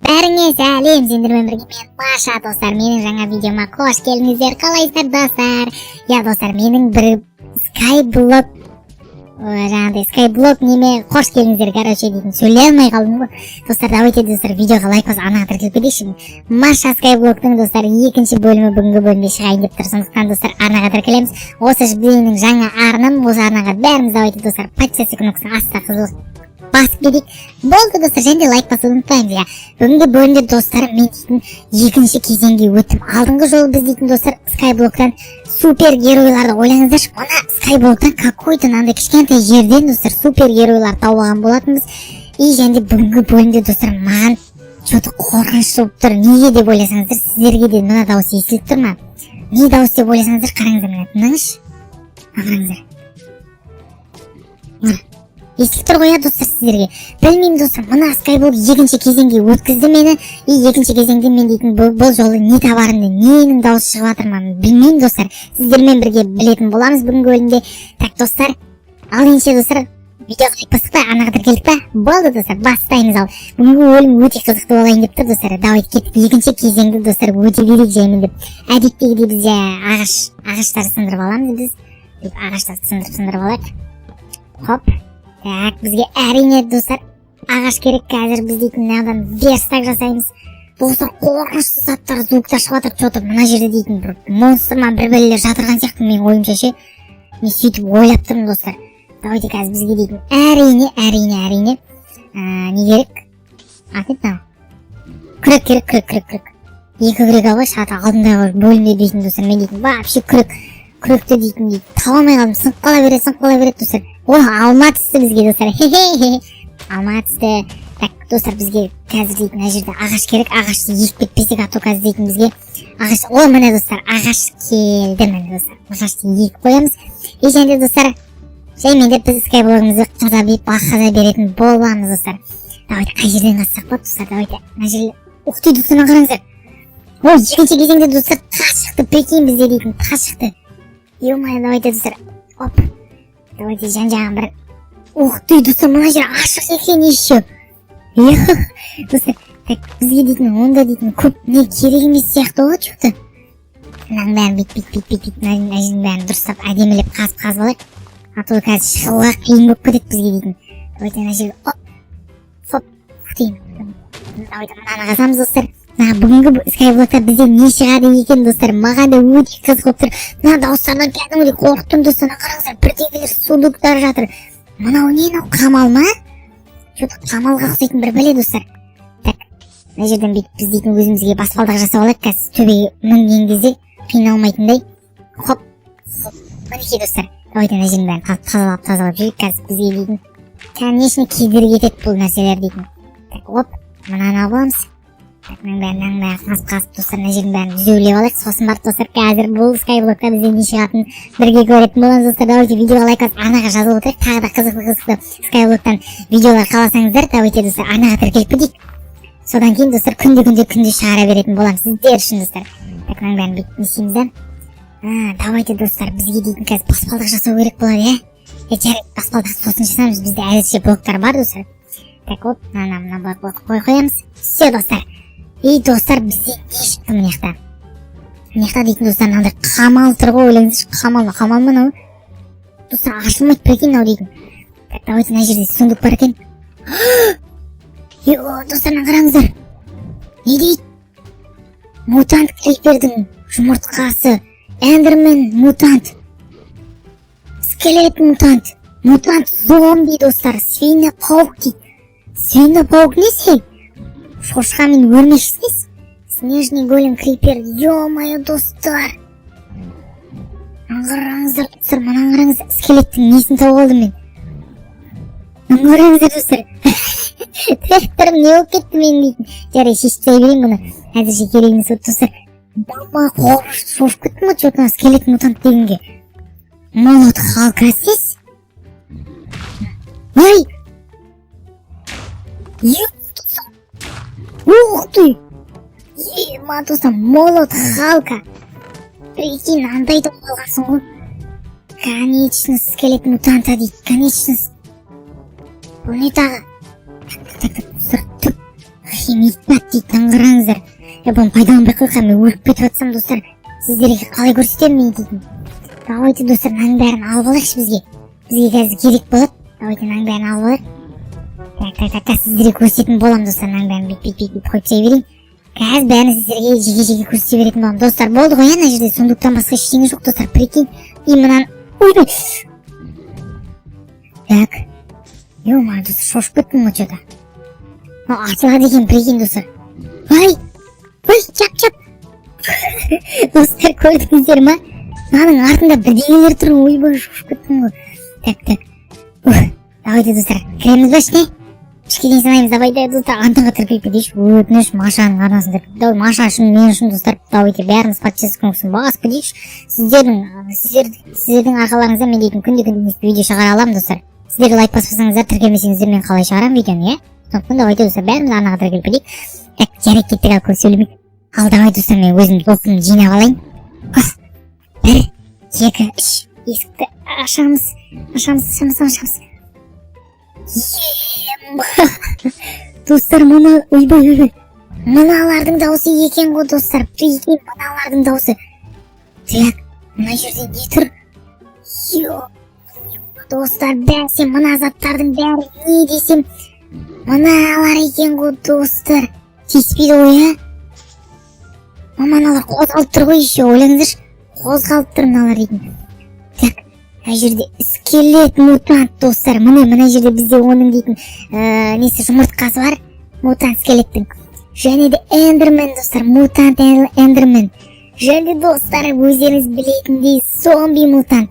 Бәріңе сәлем! Сендермен бірге мен, Маша. Достар, менің жаңа видеома қош келдіңіздер! Қалайсыздар, достар? Иә, достар, менің бір скайблок, жаңағыдай скайблок неме қош келдіңіздер, короче, дейтін сөйлей алмай қалдым ғой, достар. Давайте, достар, видеоға лайк басып, арнаға тіркеліп кетейікші. Маша скайблоктың, достар, екінші бөлімі бүгінгі бөлімде шығайын деп тұр, сондықтан, достар, арнаға тіркелеміз. Осы менің жаңа арнам, осы арнаға бәріміз, давайте, достар, подписаться кнопкасын астына қызыл басып кетейік. Болды, достар, және де лайк басуды ұмытпаймыз. Иә, бүгінгі бөлімде, достар, мен дейтін екінші кезеңге өттім. Алдыңғы жолы біз дейтін, достар, скайблоктан супер геройларды, ойлаңыздаршы, мына скайблоктан какой-то мынандай кішкентай жерден, достар, супер геройлар тауып алған болатынбыз. И және де бүгінгі бөлімде, достар, маған че-то қорқынышты болып тұр. Неге деп ойласаңыздар, сіздерге де мына дауыс естіліп тұр ма? Не дауыс деп ойласаңыздар, қараңыздар, мына тыңдаңызшы, мына қараңыздар, мына естіліп тұр ғой, иә, достар, сіздерге? Білмеймін, достар, мына скайблок екінші кезеңге өткізді мені. И екінші кезеңде мен дейтін бұл жолы не табарымды, ненің дауысы шығып жатыр ма, білмеймін, достар. Сіздермен бірге білетін боламыз бүгінгі бөлімде. Так, достар, ал ендеше, достар, видеоға лайк бастық па, арнаға тіркелдік па? Болды, достар, бастаймыз. Ал бүгінгі бөлім өте қызықты болайын деп тұр, достар. Давайте, кеттік, екінші кезеңді, достар, өте берейік жаймен деп. Әдеттегідей бізде ағаштарды сындырып аламыз біз. Бүйтіп ағаштарды сындырып сындырып алайық. Хоп, так, бізге, әрине, достар, ағаш керек. Қазір біз дейтін мынадан верстак жасаймыз. Достар, қорқынышты заттар, звуктар шығып жатыр че-то. Мына жерде дейтін бір монстр ма, бір бәлелер жатырған сияқты менің ойымша ше. Мен сөйтіп ойлап тұрмын, достар. Давайте, қазір бізге дейтін, әрине, әрине, әрине, не керек? Аты не мынау? Күрек керек, күрек, күрек, күрек. Екі күрек алып алайықшы. Аты алдындағы бөлімде дейтін, достар, мен дейтін вообще күректі дейтін дейді таба алмай қалдым. Сынып қала береді, сынып қала береді, достар. О, алма түсті бізге, достар, хе хе, алма түсті. Так, достар, бізге қазір дейтін мына жерде ағаш керек. Ағашты егіп кетпесек, а то қазір дейтін бізге ағаш. О, міне, достар, ағаш келді. Міне, достар, ағашты егіп қоямыз. И және де, достар, жаймендеп біз скайблогымызды қаза беріп, қаза беретін боламыз. Достар, давайте, қай жерден қазсақ болады, достар? Давайте мына жерде. Ух ты, достар, мына қараңыздар! Ой, екінші кезеңде, достар, тас шықты. Прикинь, бізде дейтін тас шықты. Ё-моё, давайте, достар, оп, давайте жан жағын бір. Ух ты, достар, мына жер ашық екен еще. Достар, так, бізге дейтін онда дейтін көп не керек емес сияқты ғой че-то. Мынаның бәрін бүйтіп, бүйтіп, бүйтіп, бүйтіп, мына жердің бәрін дұрыстап, әдемілеп қазып қазып алайық, а то қазір шығуға қиын болып кетеді бізге дейтін. Давайте мына жерге, оп, хоп, ух ты, давайте мынаны қазамыз, достар. Мына бүгінгі скайблокта бізде не шығады екен, достар? Маған да өте қызық болып тұр. Мына дауыстардан кәдімгідей қорқып тұрмын, достар. Мына қараңыздар, бірдеңелер, сундуктар жатыр. Мынау не? Мынау қамал ма? Че-то қамалға ұқсайтын бір бәле, достар. Так, мына жерден бүйтіп біз дейтін өзімізге баспалдақ жасап алайық, қазір төбеге мінген кезде қиналмайтындай. Хоп, хоп, мінекей, достар. Давайте мына жердің бәрін тазалап тазалап жіберейік. Қазір бізге дейтін, конечно, кедергі етеді бұл нәрселер дейтін. Так, оп, мынаны алып аламыз. Так, мынаның бәрін, мынаның бәрін қазып қазып, достар, мына жердің бәрін түзеулеп алайық. Сосын барып, достар, қазір бұл скайблокта бізде не шығатынын бірге көретін боламыз. Достар, давайте видеоға лайк басып, арнаға жазылып отырайық. Тағы да қызықты қызықты скайблоктан видеолар қаласаңыздар, давайте, достар, арнаға тіркеліп кетейік. Содан кейін, достар, күнде, күнде, күнде шығара беретін боламын сіздер үшін, достар. Так, мынаның бәрін бүйтіп не істейміз да. А, давайте, достар, бізге дейтін қазір баспалдақ жасау керек болады, иә. Е, жарайды, баспалдақ сосын жасаймыз, бізде әзірше блоктар бар, достар. Так, оп, мына мына блок қой қоямыз. Все, достар. И, достар, бізде не шықты мына жақта? Мына жақта дейтін, достар, мынандай қамал тұр ғой, ойлаңыздаршы. Қамал, қамал ма мынау, достар? Ашылмайды, прикинь, мынау дейтін. Так, давайте, мына жерде сундук бар екен. Йо, достар, мына қараңыздар, не дейді? Мутант крипердің жұмыртқасы, эндермен мутант, скелет мутант, мутант зомби, достар, свинопаук дейді. Свинопаук несі? Шошқа мен өрмекші несі? Снежный голем, крипер. Ё-моё, достар, мынаны қараңыздар, достар, мынаны қараңыздар. Скелеттің несін тауып алдым мен? Мынаны қараңыздар, достар. Тракторым не болып кетті менің дейтін? Жарай, шешіп тастай берейін бұны, әзірше керек емес болды. Достар, мама, қорқынышты, шошып кеттім ғой че-то скелет мутант дегенге. Молот Халка здесь. Ай, е, достар, ух ты, ема, достар, молот Халка, прикинь, андай да алғансың ғой. Конечность скелет мутанта дейді, конечность. Бұл не тағы? Так, так, так, достар, түк. Химикат дейді, мынаны қараңыздар. Е, бұны пайдаланбай ақ қояйық, мен өліп кетіп жатсам, достар, сіздерге қалай көрсетемін мен дейтін. Давайте, достар, мынаның бәрін алып алайықшы, бізге қазір керек болады. Давайте мынаның бәрін алып алайық. Так, так, так, так, сіздерге көрсететін боламын, достар. Мынаның бәрін бүйтіп, бүйтіп, бүйтіп қойып тастай берейін. Қазір бәрін сіздерге жеке жеке көрсете беретін боламын, достар. Болды ғой, иә, мына жерде сундуктан басқа ештеңе жоқ, достар, прикинь. И мынаны, ойбай, так, ё-моё, достар, шошып кеттім ғой. Че-то мынау ашылады екен, прикинь, достар. Ай, ой, жап, жап, достар, көрдіңіздер ма? Мынаның артында бірдеңелер тұр. Ойбай, шошып кеттім ғой. Так, так. Ух, давайте, достар, кіреміз ба ішіне? Ішке дейін санаймыз. Давайте, достар, антыға тіркеліп кетейікші, өтініш. Машаның арнасын тіркеп, давай, Маша үшін, мен үшін, достар, давайте, бәріміз подписка кнопкасын басып кетейікші. Сіздердің арқаларыңызда мен дейтін күнде күнде видео шығара аламын, достар. Сіздер лайк баспасаңыздар, тіркелмесеңіздер, мен қалай шығарамын видеоны, иә? Сондықтан давайте, достар, бәріміз арнаға тіркеліп кетейік. Так, жарайды, кеттік. Ал, көп сөйлемейік. Ал, давай, достар, мен өзім досымды жинап алайын. Ух, бір, екі, үш, есікті ашамыз, ашамыз, ашамыз, ашамыз. Ема, достар, мына, ойбай, ойбай, мыналардың дауысы екен ғой, достар, прикинь, мыналардың дауысы. Так, мына жерде не тұр? Ё, достар, бәсе, мына заттардың бәрі не десем, мыналар екен ғой, достар. Тиіспейді ғой, иә? Мама, мыналар қозғалып тұр ғой еще, ойлаңыздаршы, қозғалып тұр мыналар дейтін. Так, мына жерде скелет мутант, достар, міне, мына жерде бізде оның дейтін несі, жұмыртқасы бар мутант скелеттің. Және де эндермен, достар, мутант эндермен. Және де, достар, өздеріңіз білетіндей, зомби мутант,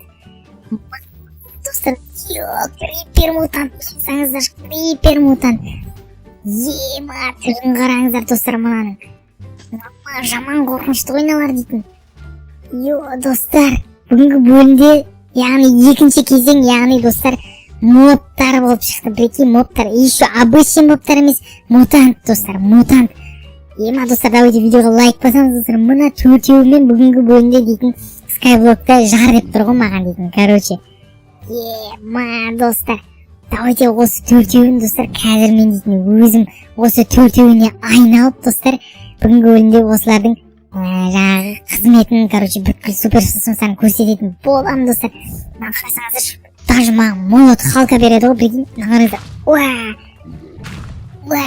достар. Ё, крипер мутант, қарасаңыздаршы, крипер мутант. Ема, түрін қараңыздар, достар, мынаның. Мама, жаман қорқынышты ғой мыналар дейтін. Ё, достар, бүгінгі бөлімде, яғни екінші кезең, яғни, достар, мобтар болып шықты, прикинь, мобтар. И еще обычный мобтар емес, мутант, достар, мутант. Ема, достар, давайте видеоға лайк басамыз, достар. Мына төртеуімен бүгінгі бөлімде дейтін скайблокта жар деп тұр ғой маған дейтін, короче. Ема, достар, давайте осы төртеуін, достар, қазір мен дейтін өзім осы төртеуіне айналып, достар, бүгінгі бөлімде осылардың жаңағы қызметін, короче, бүткіл супер способностарын көрсететін боламын, достар. Мына қарасаңыздаршы, даже маған молот Халка береді ғой, прикинь. Мына қараңыздар, уа, уа,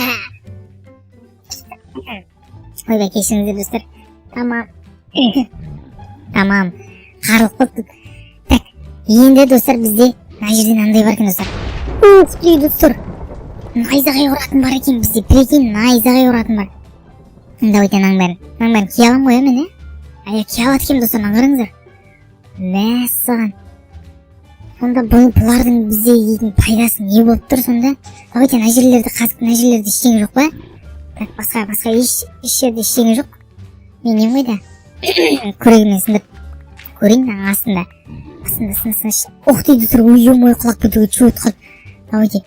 ойбай, кешіріңіздер, достар. Тамам, тамам, қарылып қалыпты. Так, енді, достар, бізде мына жерде мынандай бар екен, достар. Ух ты, достар, найзағай ұратын бар екен бізде, прикинь, найзағай ұратын бар. Давайте мынаның бәрін кие аламын ғой, иә, мен, иә? Иә, кие алады екенмін, достар, мынаны қараңыздар. Мәссаған, сонда бұлардың бізде дейтін пайдасы не болып тұр сонда? Давайте мына жерлерді қазып, мына жерлерде ештеңе жоқ па? Так, басқа еш жерде ештеңе жоқ. Мен нем қайда? Күрегіммен сындырып көрейін. Мынаның астында, астында, астында, астында. Ух ты, достар, ой, ой, құлап кетуге чуть қалды. Давайте,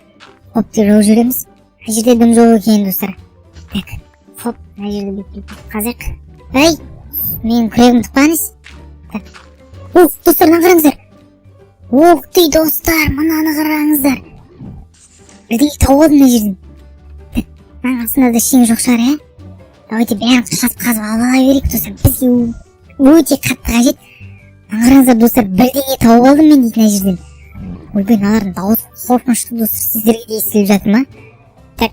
хоп деп жауып жібереміз. Мына жерде дым жоқ екен, достар. Так, хоп, мына жерде бүйтіп, бүйтіп қазайық. Ей, менің күрегімді тықпаңыз. Так, ух, достар, мынаны қараңыздар. Ух ты, достар, мынаны қараңыздар, бірдеңе тауып алдым мына жерден. Так, мынаның астында да ештеңе жоқ шығар, иә? Давайте бәрін қазып, қазып алып ала берейік, достар, бізге өте қатты қажет. Мына қараңыздар, достар, бірдеңе тауып алдым мен дейтін мына жерден. Ойбай, мыналардың дауысы қорқынышты, достар, сіздерге де естіліп жатыр ма? Так,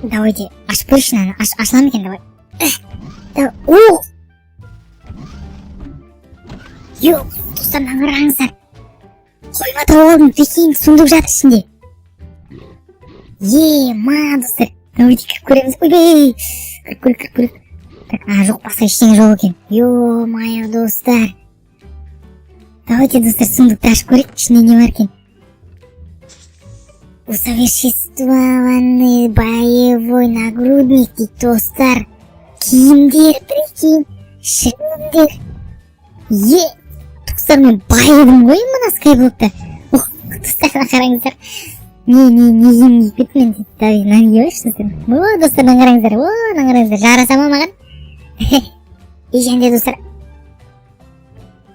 давайте ашып көрейікші мынаны. Ашыла ма екен? Давай. Эх, давай. О, ё, достар, мынаны қараңыздар, қойма тауып алдым, прикинь, сундук жатыр ішінде. Ема, достар, давайте кіріп көреміз. Ойбай, кіріп көрейік, кіріп көрейік. Так, а, жоқ, басқа ештеңе жоқ екен. Ё-моё, достар, давайте, достар, сундукты ашып көрейік, ішінде не бар екен. Усовершенствованный боевой нагрудник дейді, достар. Киімдер, прикинь, шлемдер. Е, достар, мен байыдым ғой мына скайблокта. Ух, достар, мына қараңыздар, не киім киіп кеттім мен. Давай мынаны киіп алайыншы, достар. О, достар, мынаны қараңыздар. О, мынаны қараңыздар, жараса ма маған? И және де, достар,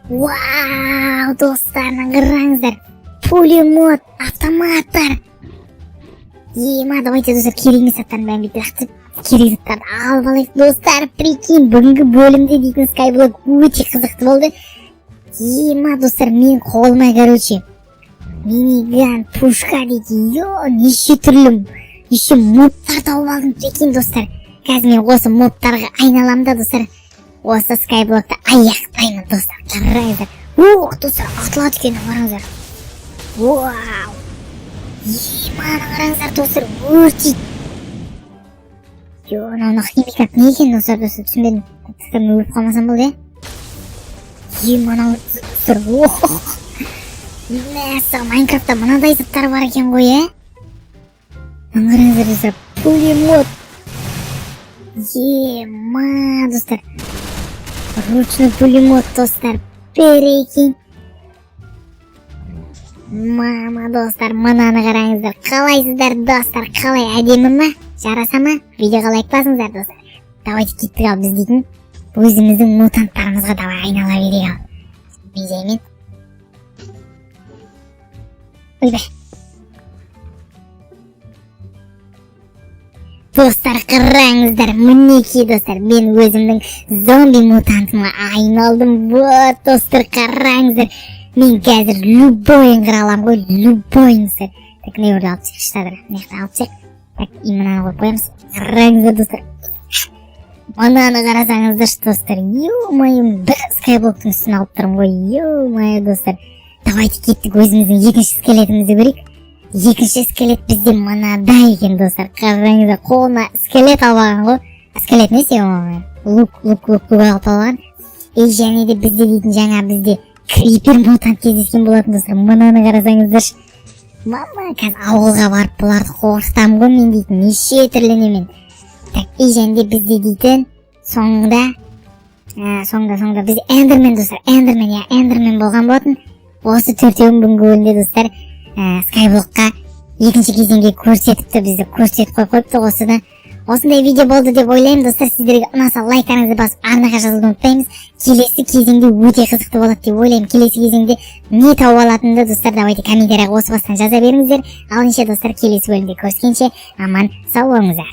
вау, достар, мынаны қараңыздар, пулемет, автоматтар. Ема, давайте, достар, керек емес заттардың бәрін бүйтіп лақтырып. Керек заттарды алып алайық, достар. Прикинь, бүгінгі бөлімде дейтін скайблок өте қызықты болды. Ема, достар, мен қолыма, короче, миниган, пушка дейді, ё, неше түрлі неше модтар тауып алдым. Прикинь, достар, қазір мен осы модтарға айналамын да, достар, осы скайблокты аяқтаймын. Достар, қараңыздар. Ух, достар, атылады екен, қараңыздар. Вау, ема, қараңыздар, достар, өртейді. Ё, мынау химикат не екен, достар? Достар, түсінбедім. Достар, мен өліп қалмасам болды, иә. Ема, мынау, достар, ох, мәссаған, Майнкрафтта мынадай заттар бар екен ғой, иә. Мына қараңыздар, достар, пулемет. Ема, достар, ручной пулемет, достар, прикинь. Мама, достар, мынаны қараңыздар. Қалайсыздар, достар, қалай, әдемі ма, жараса ма? Видеоға лайк басыңыздар, достар. Давайте, кеттік. Ал біз дейтін өзіміздің мутанттарымызға давай айнала берейік. Ал мен жаймен, ойбай. Достар, қараңыздар, мінекей, достар, мен өзімнің зомби мутантыма айналдым. Вот, достар, қараңыздар, мен қазір любойын қыра аламын ғой, любойын, достар. Так, мына жерде алып тастайықшы, мына жақта алып тастайық. Так, и мынаны қойып қоямыз. Қараңыздар, достар, мынаны қарасаңыздаршы, достар. Ё-моё, бір скайблоктың үстін алып тұрмын ғой. Ё-моё, достар, давайте, кеттік, өзіміздің екінші скелетімізді көрейік. Екінші скелет бізде мынадай екен, достар. Қараңыздар, қолына скелет алып алған ғой. Скелет емес, лук, лук, лук, лук алып алған. И және де бізде дейтін жаңа бізде крипер мутант кездескен болатын. Достар, мынаны қарасаңыздаршы. Мама, қазір ауылға барып бұларды қорқытамын ғой мен дейтін неше түрлі немен. Так, и және де бізде дейтін соңында соңында бізде эндермен, достар, эндермен, иә, эндермен болған болатын. Осы төртеуін бүгінгі бөлімде, достар, скайблокқа екінші кезеңге көрсетіпті, бізді көрсетіп қойып қойыпты. Осыны осындай видео болды деп ойлаймын, достар. Сіздерге ұнаса, лайктарыңызды басып, арнаға жазылуды ұмытпаймыз. Келесі кезеңде өте қызықты болады деп ойлаймын. Келесі кезеңде не тауып алатынымды, достар, давайте, комментарияға осы бастан жаза беріңіздер. Ал ендеше, достар, келесі бөлімде көріскенше аман сау болыңыздар.